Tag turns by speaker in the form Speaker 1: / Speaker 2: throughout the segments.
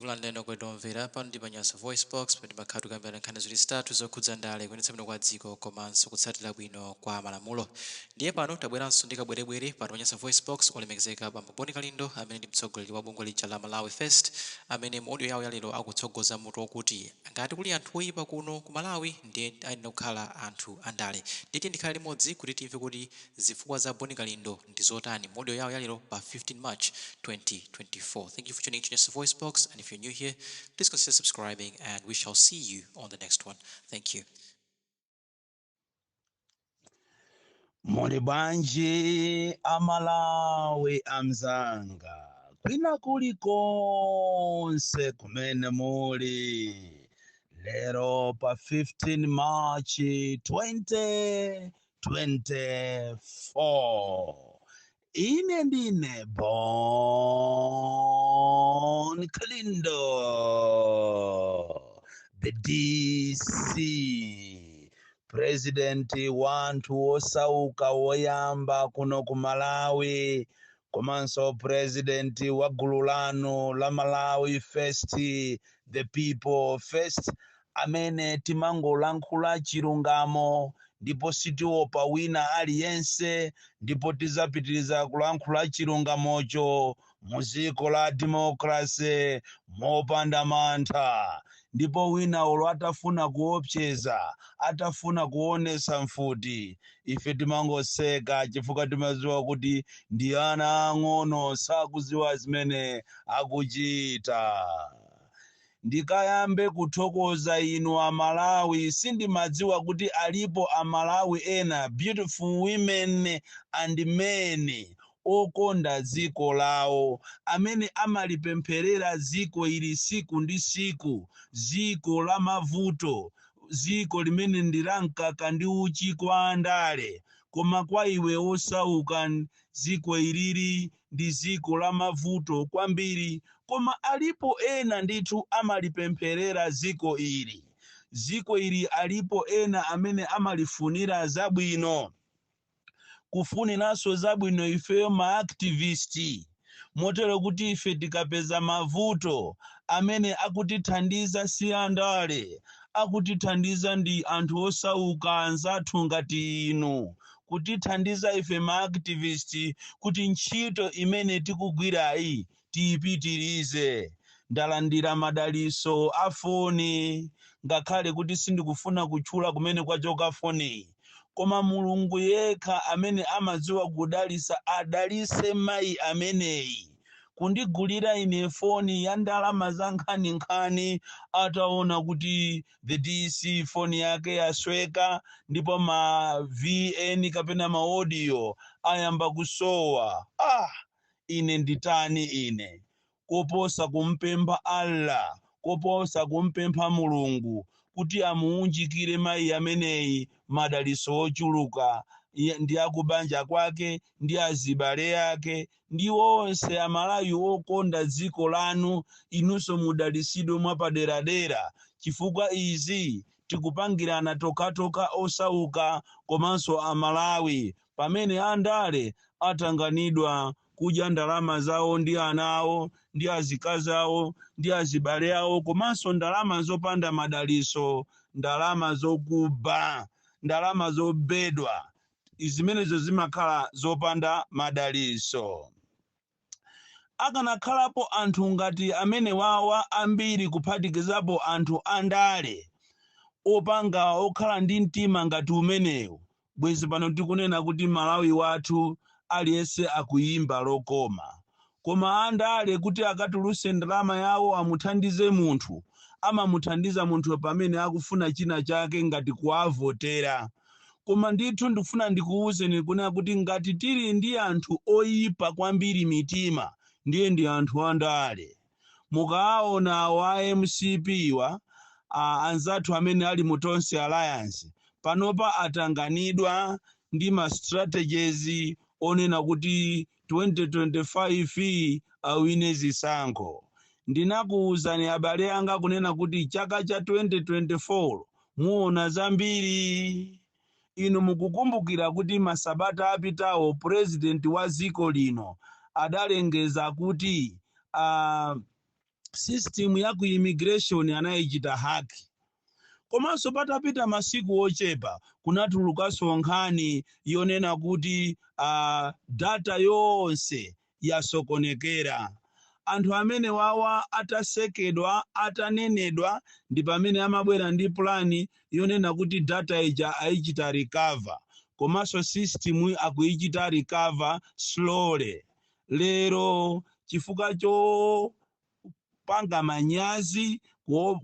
Speaker 1: Kulandireni okondedwa omvera pano ndi pa Nyasa VoiceBox pamene timakhala tikukambirana nkhani ziwiri zitatu zokhudza ndale, kuyendetsa bwino kwa dziko komanso kutsatira bwino kwa malamulo. Ndiye pano tabweranso ndi kabwerebwere pano pa Nyasa VoiceBox olemekezeka bambo Bon Kalindo amene ndi mtsogoleri wa bungwe lija la Malawi First amene mu audio yawo yalero akutsogoza mutu wokuti ngati kuli anthu oyipa kuno ku Malawi ndiye ayenera kukhala anthu andale. Ndiye tiyeni tikhale limodzi kuti timve kuti zifukwa za Bon Kalindo ndi zotani mu audio yawo yalero pa 15 March 2024. Thank you for tuning in to Nyasa Voice Box, and if you're new here, please consider subscribing, and we shall see you on the next one. Thank you.
Speaker 2: Muli bwanji Amalawi amzanga kwina kulikonse kumene muli lero pa 15 March 2024 ine ndine Bon Kalindo the DC president wa anthu osauka woyamba kuno ku Malawi komanso president wa gulu lanu la Malawi First, the people first, amene timangolankhula chilungamo ndipo sitiopa wina aliyense ndipo tizapitiriza kulankhula chilungamocho mu dziko la democracy mopanda mantha. Ndipo wina olo atafuna kuopseza, atafuna kuonesa mfuti, ife timangoseka chifukwa timadziwa kuti ndi ana ang'ono sakudziwa zimene akuchita. Ndikayambe kuthokoza inu Amalawi, sindimadziwa kuti alipo Amalawi ena, beautiful women and men, okonda dziko lawo, amene amalipempherera dziko ili siku ndi siku, dziko la mavuto, dziko limene ndi la mkaka ndi uchi kwa andale, koma kwa iwe osauka dziko ilili ndi dziko la mavuto kwambiri, koma alipo ena ndithu amalipempherera dziko ili. Dziko ili alipo ena amene amalifunira zabwino. Kufuniranso zabwino ifeyo ma activist motero kuti ife tikapeza mavuto amene akutithandiza si andale, akutithandiza ndi anthu osauka anzathu ngati inu, kutithandiza ife ma activist kuti ntchito imene tikugwirayi tiyipitirize. Ndalandira madaliso a foni ngakhale kuti sindikufuna kutchula kumene kwachoka foniyi, koma Mulungu yekha amene amadziwa kudalisa adalise mayi ameneyi kundigulira ine foni ya ndalama za nkhaninkhani ataona kuti the DC foni yake yasweka ndipo ma VN kapena ma audio ayamba kusowa. Ah, ine nditani ine koposa kumpempha Allah, koposa kumpempha Mulungu kuti amuunjikire mayi ameneyi madaliso ochuluka ndi akubanja kwake ndi azibale ake ndi onse Amalawi okonda dziko lanu, inunso mudalisidwe mwapaderadera chifukwa izi tikupangirana tokhatokha osauka komanso Amalawi pamene andale atanganidwa kudya ndalama zawo ndi ana awo ndi azikazi awo ndi azibale awo komanso ndalama zopanda madaliso, ndalama zokuba, ndalama zobedwa, zimenezo zimakhala zopanda madaliso. Akanakhalapo anthu ngati amenewawa ambiri kuphatikizapo anthu andale opanga okhala ndi mtima ngati umenewu, bwezi pano tikunena kuti Malawi wathu aliyense akuyimba lokoma. Koma andale kuti akatuluse ndalama yawo amuthandize munthu, amamuthandiza munthu pamene akufuna china chake ngati kuwavotera. Koma ndithu ndikufuna ndikuwuzeni kunena kuti ngati tili ndi anthu oyipa kwambiri mitima, ndiye ndi anthu andale. Mukaona awa a mcp wa anzathu amene ali mu Tonse Alliance panopa atanganidwa ndi ma strategies onena kuti 2025 awine zisankho. Ndinakuwuzani abale anga kunena kuti chaka cha 2024 muona zambiri. Inu mukukumbukira kuti masabata apitawo president wa dziko lino adalengeza kuti System ya ku immigration anayichita hack. Komanso patapita masiku ochepa kunatulukanso nkhani yonena kuti data yonse yasokonekera. Anthu amene wawa atasekedwa, atanenedwa, ndi pamene amabwera ndi plan yonena kuti data ija ayichita recover, komanso system akuyichita recover slowly. Lero chifukwa chopanga manyazi,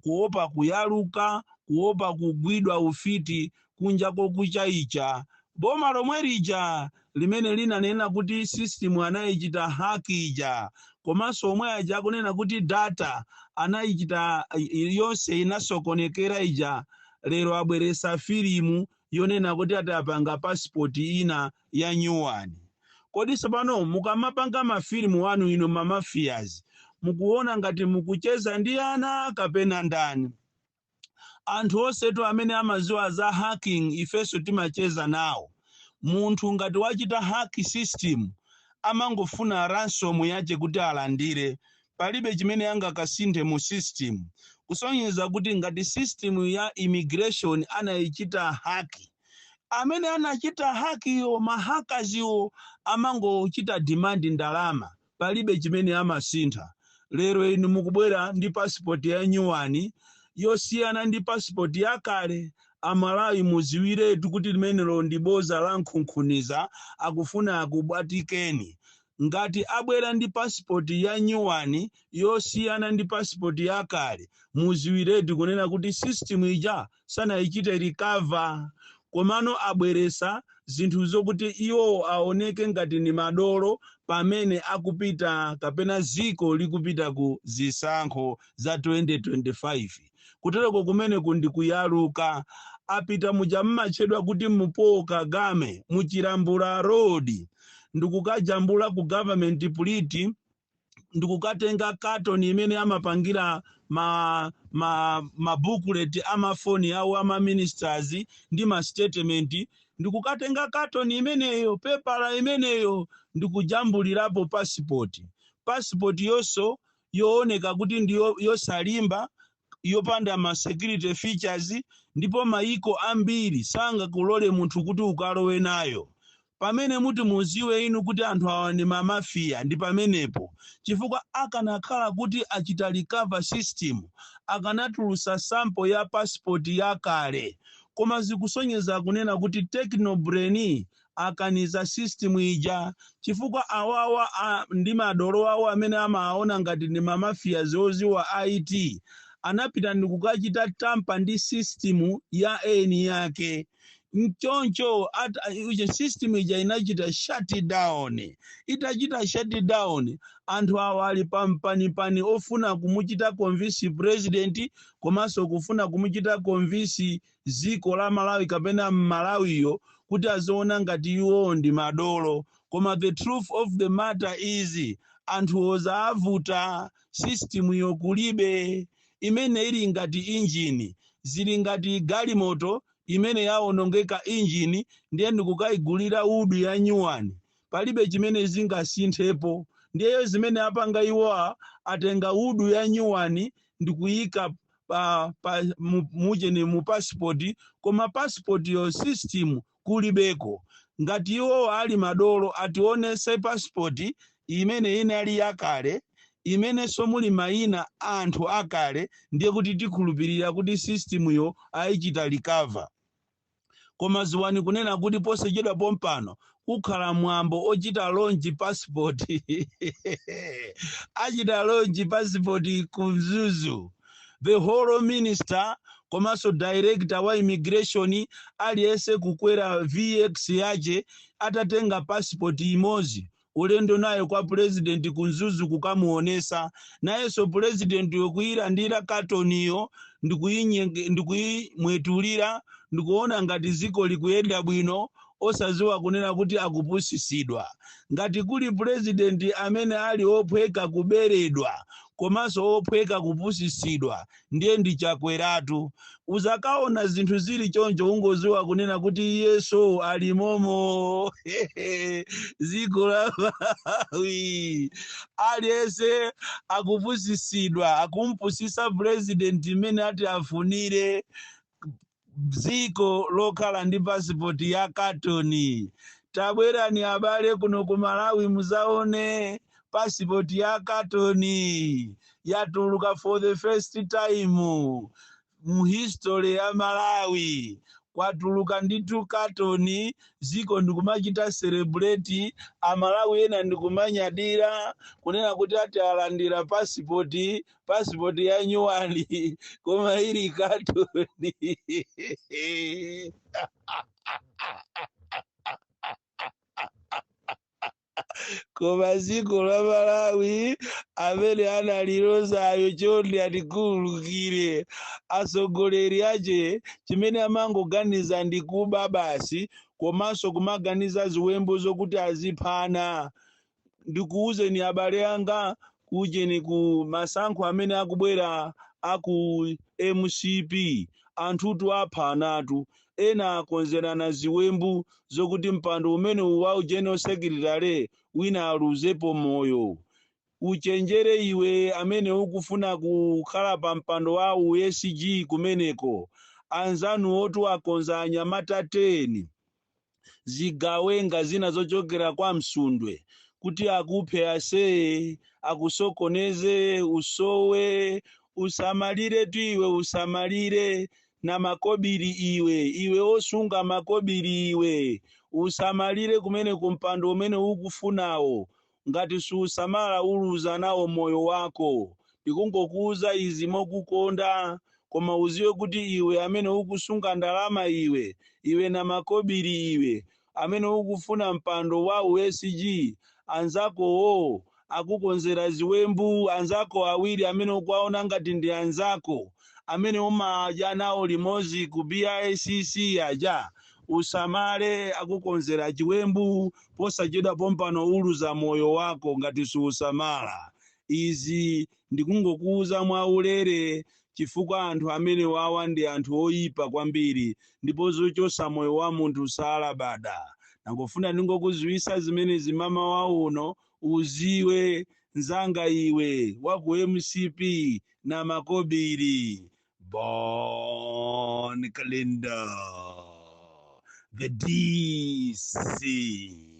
Speaker 2: kuopa kuyaluka, kuopa kugwidwa ufiti kunja kokuchaicha, boma lomwe lija limene linanena kuti system anayichita hack ija, komanso omwe aja akunena kuti data anayichita yonse inasokonekera ija, lero abweresa filimu yonena kuti atapanga passport ina ya nyuwani. Kodi tsopano mukamapanga mafilimu wanu ino, ma mafias, mukuona ngati mukucheza ndi ana kapena ndani? Anthu onsetu amene amaziwa za hacking, ifenso timacheza nawo. Munthu ngati wachita hack system, amangofuna ransom yache kuti alandire. Palibe chimene angakasinthe mu system. Kusonyeza kuti ngati system ya immigration anayichita hack, amene anachita hack yo, ma hackers iwo, amangochita demand ndalama, palibe chimene amasintha. Lero inu mukubwera ndi passport ya nyuwani yosiyana ndi passport yakale. Amalawi, muziwiretu kuti limenelo ndi boza la nkhunkhuniza, akufuna akubwatikeni. Ngati abwera ndi passport ya nyuwani yosiyana ndi passport yakale, muziwiretu kunena kuti system ija sanayichite recover, komano abweresa zinthu zokuti iwo aoneke ngati ni madolo pamene akupita kapena ziko likupita ku zisankho za 2025. Kutereko kumeneku ndi kuyaluka. Apita muja mmatchedwa kuti mu Paul Kagame, muchilambula Road, ndikukajambula ku government print, ndikukatenga katoni imene amapangira ma booklet amafoni awo ama ministers ndi ma statement, ndikukatenga katoni imeneyo, pepala imeneyo, ndikujambulirapo passport. Passport yonso yooneka kuti ndiyo yosalimba, yopanda ma security features, ndipo maiko ambiri sangakulole munthu kuti ukalowe nayo. Pamene muti muziwe inu kuti anthu awa ndi ma mafia ndi pamenepo, chifukwa akanakhala kuti achita recover system, akanatulusa sample ya passport yakale. Koma zikusonyeza kunena kuti Technobrain akaniza system ija, chifukwa awawa ndi madolo awo amene amaona ngati ndi ma mafia zoziwa IT, anapita ndikukachita tamper ndi system ya eni yake. Mchoncho uje system ija inachita shut down. Itachita shut down, anthu awa ali pampanipani ofuna kumuchita convince president, komanso kufuna kumuchita convince ziko la Malawi kapena Mmalawiyo kuti aziona ngati iwo ndi madolo. Koma the truth of the matter is, anthu ozavuta system yo kulibe, imene ili ngati injini. Zili ngati galimoto imene yawonongeka injini, ndiye ndikukayigulira udu ya nyuwani, palibe chimene zingasinthepo. Ndiyeyo zimene apanga iwowa, atenga udu ya nyuwani ndikuyika pa mucheni mu passport, koma passport yo system kulibeko. Ngati iwo ali madolo, ationese passport imene inali yakale, imenenso muli mayina anthu akale, ndiye kuti tikhulupirira kuti system yo ayichita recover. Koma ziwani kunena kuti posachedwa pompano kukhala mwambo ochita launch passport. Achita launch passport ku Mzuzu, the whole minister komanso director wa immigration, aliyense kukwera VX yache, atatenga passport imodzi, ulendo nayo kwa president ku Mzuzu kukamuonesa. Nayenso president yokuyilandira katoniyo ndikuyimwetulira, ndikuona ngati ziko likuyenda bwino. Osaziwa kunena kuti akupusisidwa. Ngati kuli purezidenti amene ali ophweka kuberedwa komanso ophweka kupusisidwa, ndiye ndi Chakweratu. Uzakaona zinthu zili choncho, ungoziwa kunena kuti iyeso alimomo. Dziko la Malawi, aliyense akupusisidwa, akumpusisa purezidenti imene ati afunire. Dziko lokhala ndi pasipoti ya katoni. Tabwerani abale kuno ku Malawi, muzaone pasipoti ya katoni yatuluka for the first time mu history ya Malawi. Kwatuluka ndithu katoni, ziko ndikumachita celebrate, Amalawi ena ndikumanyadira kunena kuti ati alandira pasipoti, pasipoti ya nyuwani, koma ili katoni. Koma dziko la Malawi, amene analilozayo, chonde atikhululukire. Atsogoleri ache chimene amangoganiza ndi kuba basi, komanso kumaganiza ziwembu zokuti aziphana. Ndikuwuzeni abale anga, kujeni ku masankho amene akubwera aku MCP, anthutu aphanatu. Ena akonzerana ziwembu zokuti mpando umene wa general secretary wina aluzepo moyo. Uchenjere iwe amene ukufuna kukhala pa mpando wa uSG kumeneko. Anzanu otu akonza anyamata 10, zigawenga zina zochokera kwa Msundwe, kuti akuphe aseye, akusokoneze, usowe. Usamalire tu iwe, usamalire na makobiri iwe, iwe osunga makobiri iwe, usamalire kumene kumpando umene ukufunawo. Ngati susamala, uluza nawo moyo wako. Ndikungokuuza izi mokukonda, koma uziwe kuti iwe amene ukusunga ndalama iwe, iwe na makobiri iwe amene ukufuna mpando wa uSG, anzakowo akukonzera ziwembu. Anzako awiri amene ukuwaona ngati ndi anzako, amene umadya nawo limodzi ku BICC aja, usamale, akukonzera chiwembu. Posachedwa pompano uluza moyo wako ngati suusamala. Izi ndikungokuuza mwaulere chifukwa anthu amene wawa ndi anthu oyipa kwambiri, ndipo zochosa moyo wa munthu salabada. Nangofuna ndingokuziwisa zimenezi mamawa uno, uziwe nzanga iwe waku MCP na makobiri. Bon Kalindo, the DC.